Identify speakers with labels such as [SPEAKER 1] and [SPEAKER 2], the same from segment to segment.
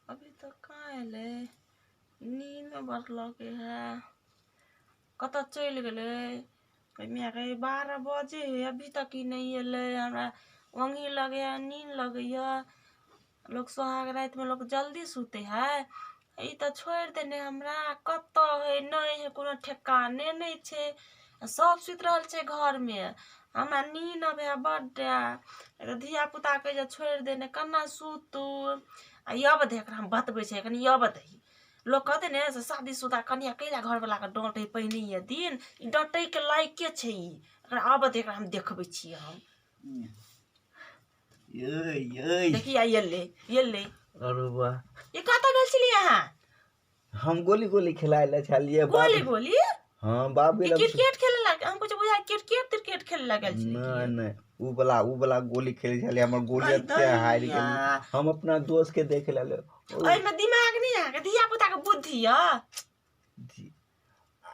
[SPEAKER 1] अभी तक कहाँ एलै? नींद बड़ लगे है। कतऽ चलि गेलै मायके? 12 बजे है, अभी तक ई नहि एलै। हमरा ओंघी लगैए, नींद लगैए। लोक सोहाग रातिमे लोक जल्दी सुतै है, ई तऽ छोड़ि देने हमरा। कतऽ है, नहि है, कोनो ठेकाने नहि छै। सब सुति रहल छै घरमे, हमरा नीन अबै है बड्ड। धिया पुताके जे छोड़ि देने केना सुतू? आ अब दे, एकरा हम बतबै छै कनि। अब दही लोक कहतै ने से शादीशुदा कनिया कैला घरवलाके डाँटै पहिनहिए दिन? ई डाँटैके लायके छै ई। एकरा अब दे, एकरा हम देखबै छियै हम।
[SPEAKER 2] यै यै।
[SPEAKER 1] देखिए, एलै एलै।
[SPEAKER 2] अरे वाह!
[SPEAKER 1] ई कतऽ गेल छलियै अहाँ?
[SPEAKER 2] हम गोली गोली खेलाय लए छलियै।
[SPEAKER 1] गोली गोली?
[SPEAKER 2] हाँ, बाप
[SPEAKER 1] गेल। क्रिकेट खेले लग हम कुछ बुझा, क्रिकेट त्रिकेट खेले लगल
[SPEAKER 2] छलियै? नहि नहि, उ वाला उ वाला गोली खेले छलियै। हमर गोली एते हारि गेल, हम अपना दोस्त के देख लेले।
[SPEAKER 1] एहिमे दिमाग नहि अहाँके? धिया पुता के बुद्धि यऽ?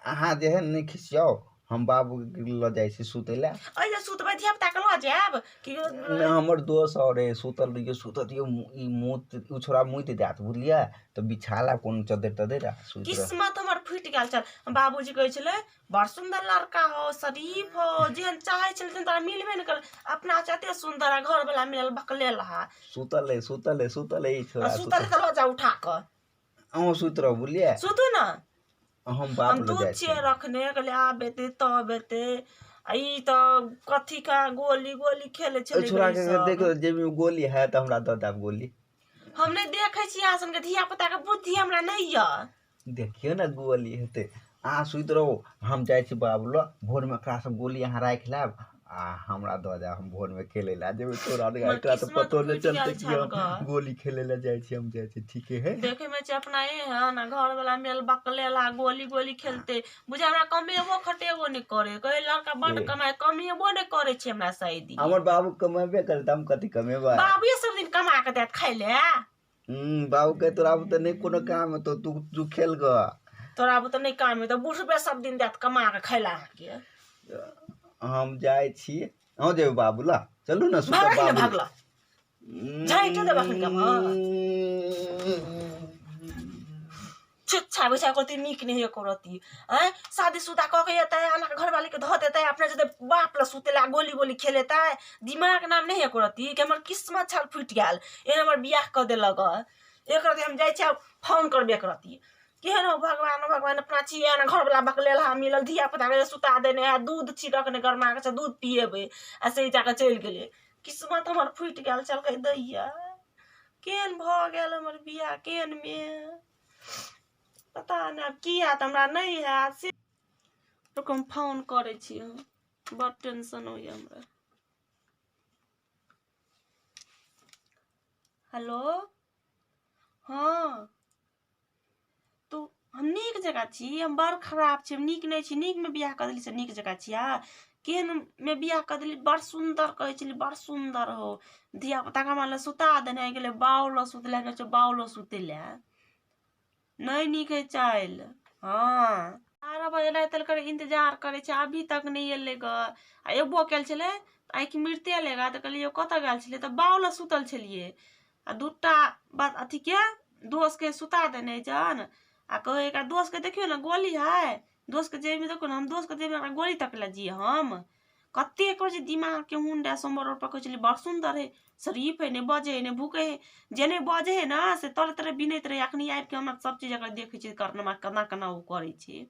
[SPEAKER 2] अहाँ जे है नहि खिसियाउ, हम बाबू के लऽ जाइ छी सुतै लए।
[SPEAKER 1] एहि सुतबै, धिया पुता के लऽ जायब कि
[SPEAKER 2] नहि? हमर दोस्त आओर है, सुतल रहियै, सुतल रहियै, ई मुत ओ छोड़ा मुति देत, बुझलियै? तऽ बिछा ला कोनो चद्दर तद्दर आ सुति रह।
[SPEAKER 1] किस्मत हमर फूटि गेल छल। बाबूजी कहै छलै, बड़ सुन्दर लड़का हो, शरीफ हो, जेहन चाहै छलै तेहन तोरा मिलबे नहि करल। अपना से एते सुन्दर आ घरवला मिलल बकलेल हा।
[SPEAKER 2] सुतल है, सुतल है, सुतल है ई छोड़ा।
[SPEAKER 1] सुतल तऽ लऽ जाउ उठा कऽ।
[SPEAKER 2] अहूँ सुति रहू, बुझलियै?
[SPEAKER 1] सुतू ने।
[SPEAKER 2] हम बाप
[SPEAKER 1] हम
[SPEAKER 2] लग
[SPEAKER 1] दूध
[SPEAKER 2] जाइ
[SPEAKER 1] छियै
[SPEAKER 2] छी।
[SPEAKER 1] रखने कहलियै आब एतै तब एतै, आ ई तऽ कथी का गोली गोली खेलै
[SPEAKER 2] ओहि
[SPEAKER 1] छलै
[SPEAKER 2] छोड़ा
[SPEAKER 1] ई
[SPEAKER 2] के
[SPEAKER 1] सब।
[SPEAKER 2] देखो, जेबी में गोली है तऽ हमरा दऽ देब गोली।
[SPEAKER 1] हम नहि देखै छी अहाँ सनके धिया पुता के बुद्धि हमरा नहि यऽ।
[SPEAKER 2] देखियौ ने, गोली हेतै। अहाँ सुति रहू, हम जाइ छी बाबू लग। भोरमे एकरासँ गोली अहाँ राखि लेब आ हमरा दऽ देब, हम भोरमे खेलै लए जेबै। तोरा
[SPEAKER 1] हमर
[SPEAKER 2] एकरा तऽ
[SPEAKER 1] किस्मत
[SPEAKER 2] पतो नहि
[SPEAKER 1] फूटि
[SPEAKER 2] चलतै
[SPEAKER 1] गेल
[SPEAKER 2] कि
[SPEAKER 1] छल
[SPEAKER 2] हम
[SPEAKER 1] गऽ।
[SPEAKER 2] गोली खेलै लए जाइ छी। हम जाइ छी, ठीके है।
[SPEAKER 1] देखे में छै अपना एहन आ घर वाला मेल बकलेला, गोली गोली खेलते। बुझे हमरा कमेबो खटेबो नहि करे। कहे लड़का बड
[SPEAKER 2] ए।
[SPEAKER 1] कमाए, कमेबो नहि करे छै हमरा साइदी।
[SPEAKER 2] हमर बाबू कमेबे करतै, हम कथी कमेबै?
[SPEAKER 1] बाबुए सब दिन कमा के देत खाय ले?
[SPEAKER 2] बाबू के तोरा तऽ नहि कोनो काम हेतौ, तू तू खेल गऽ।
[SPEAKER 1] तोरा आब तऽ नहि काम हेतौ, बुढ़बे सब दिन देत कमा के खाय ले अहाँके।
[SPEAKER 2] हम जाइ छी, अहूँ जेबै बाबू लग? चलू ने सुतब।
[SPEAKER 1] भागल
[SPEAKER 2] बाबू
[SPEAKER 1] भागल झाँटि देब एखन कमा। शिक्षा बिछा करती नीक नहि करती। आँय, शादीशुदा कऽ के एतै, अहाँके घरवालीके धऽ देतै, अपने जेतै बाप लग सुतै लए, गोली गोली खेलेतै। दिमाग नाम नहि करती कि हमर किस्मत छल फुटि गेल, एहन हमर बियाह कऽ देलक। एक रति हम जाइ छियै, फोन करबे करती। केहन हो भगवान, हो भगवान, अपना छियै ने घरवला बकलेल हा मिलल, धिया पुताके सुता देने है, दूध छिड़क ने गरमा के दूध पिएबै आ से जाकऽ चलि गेलै। किस्मत हमर फुटि गेल छल। दैया, केहन भऽ गेल हमर बियाह, केहनमे पता नहि आब की हैत, हमरा नहि हैत से। रुकू, हम फोन करै छी। हम बड़ टेंशन होइए हमरा। हेलो, हँ, तू हम नीक जकाँ छी? हम बड़ खराब छी, हम नीक नहि छी। नीकमे बियाह कऽ देली से नीक जकाँ छी? आ केहनमे बियाह कऽ देली? बड़ सुन्दर कहै छली, बड़ सुन्दर हो। धिया पुताके हमरा लग सुता देने गेलै, बाउ लग सुतलै, कहै छै बाउ लग सुतै लए। नहि नीक हइ चालि। हँ, 12 बजे राति तक इन्तजार करै छै, अभी तक नहि एलै गऽ। आ एबो कयल छलै तऽ आँखि मिरते एलै गऽ। तऽ कहलियै, कतऽ गेल छलियै? तऽ बाउ लग सुतल छलियै आ दूटा बात अथीके दोस्तके सुता देने जन आ कहै, एकरा दोस्तके देखियौ ने, गोली है दोस्तके जेबीमे, देखियौ ने, हम दोस्तके जेबीमे एकरा गोली तकले जियै हम। कते कहै छै दिमागके हुंडा। सोमवार रोड पर कहै छलियै, बड़ सुन्दर है, शरीफ है, नहि बजै है, नहि भूकै है। जे नहि बजै है ने से तरे तरे बिनैत रहै। अखनी आबि कऽ हमरा सब चीज एकरा देखै छै, करनमा केना केना ओ करै छै।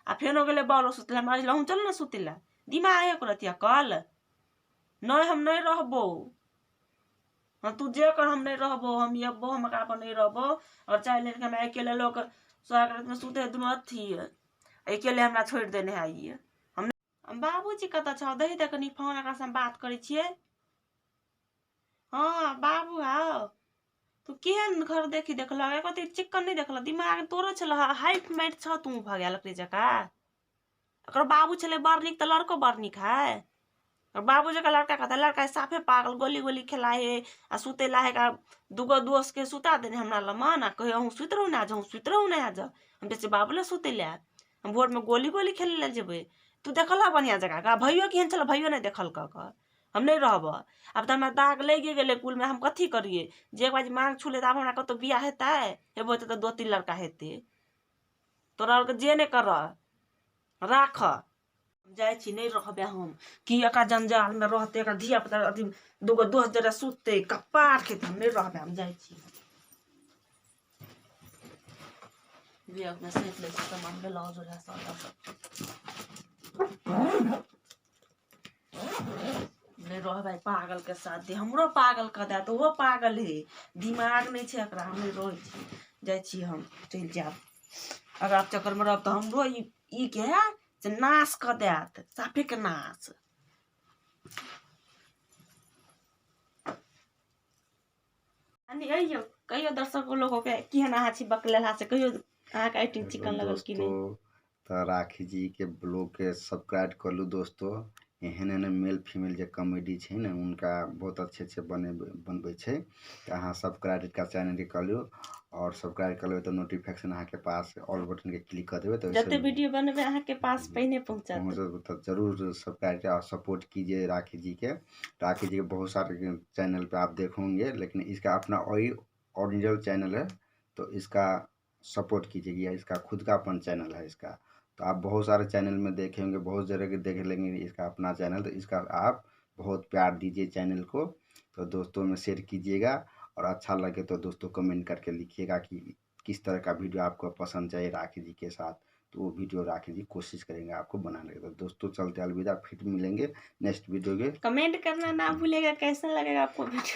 [SPEAKER 1] आ फेनो गेलै बालो सुतलै। हमरा अहूँ चलू ने सुतै लए। दिमाग एको रति अकल नहि। हम नहि रहबौ। हाँ, तू जे कर, हम नहि रहबो। हम अबो, हम एकरा पर नहि रहबो। और चाहे लेके हमरा अकेले लोक सोहाग रातिमे सुते दुनू अथी अकेले हमरा छोड़ि देने है ई। हम बाबूजी कतऽ छौ? दही तऽ कनि फोन, एकरासँ हम बात करै छियै। हँ बाबू, हाउ तू केहन घर देखी देखलक? एको तीर चिक्कन नहि देखलक। दिमाग तोरो छल, हाइफ मारि छह तू भऽ गेल एकरे जकाँ। एकर बाबू छलै बड़ नीक तऽ लड़को बड़ नीक है। बाबू जकाँ लड़का कहतै, लड़का साफे पागल, गोली गोली खेलाइ है आ सुते ला है। दूगो दोस्त के सुता देने हमरा लमन आ कहे, अहूँ सुति रहू ने आज, अहूँ सुति रहू ने आज। हम जाइ छियै बाबू लग सुतै लए, हम भोरमे गोली गोली खेलै लए जेबै। तू देखलह बढ़िआँ जकाँ? भैयो केहन छलै? भैयो नहि देखलकऽ। हम नहि रहब। आब तऽ हमरा दाग लागि गेलै कुलमे, हम कथी करियै? जे एक बार मांग छुले तऽ आब हमरा कतहु बियाह हेतै? हेबो हेतै तऽ 2-3 लड़का हेतै। तोरा आरके जे नहि कर राख, जाइ छी, नहि रहबै हम। की एकरा जंजालमे रहतै? एकरा धिया पुता अथी दूगो दोस्त जरे सुततै, कपार खेतै। हम नहि रहबै, हम जाइ छी। बैगमे सैंत लै छी सामान, ब्लाउज उएह सब। नहि रहबै पागल के साथ, हमरो पागल कऽ देत। ओहो पागल है, दिमाग नहि छै एकरा। हम नहि रहै छी, जाइ छी, हम चलि जायब। अगर आब चक्करमे रहब तऽ हमरो ई ई के से नाश कऽ देत, साफे के नाश। अइयौ, कहियौ दर्शक लोगों के केहन अहाँ छी बकलेलहा से कहियौ, अहाँके एक्टिंग चिकन लगल कि नहि?
[SPEAKER 2] तऽ राखी जी के ब्लॉग के सब्सक्राइब कर लू दोस्तों। एहन एहन मेल फीमेल जे कॉमेडी छै ने, उनका बहुत अच्छे अच्छे बनबै छै। तऽ अहाँ सब्सक्राइब का चैनल के कर लियौ आओर सब्सक्राइब कर लेबै तऽ नोटिफिकेशन अहाँके पास ऑल बटन के क्लिक कर देबै तऽ
[SPEAKER 1] जते वीडियो बनेबै अहाँके पास पहिने पहुँचत।
[SPEAKER 2] पहुँचत। तऽ जरूर सब्सक्राइब और सपोर्ट कीजिए राखी जी के। राखी जी के बहुत सारे चैनल पे आप देखोगे, लेकिन इसका अपना वही ओरिजिनल चैनल है, तो इसका सपोर्ट कीजिएगा। इसका खुद का अपन चैनल है इसका। तो आप बहुत सारे चैनल में देखेंगे, बहुत जगह के देख लेंगे इसका अपना चैनल। तो इसका आप बहुत प्यार दीजिए चैनल को। तो दोस्तों में शेयर कीजिएगा और अच्छा लगे तो दोस्तों कमेंट करके लिखिएगा कि किस तरह का वीडियो आपको पसंद चाहिए राखी जी के साथ, तो वो वीडियो राखी जी कोशिश करेंगे आपको बनाने का। तो दोस्तों चलते अलविदा, फिर मिलेंगे नेक्स्ट वीडियो के।
[SPEAKER 1] कमेंट करना ना भूलेगा, कैसा लगेगा आपको वीडियो।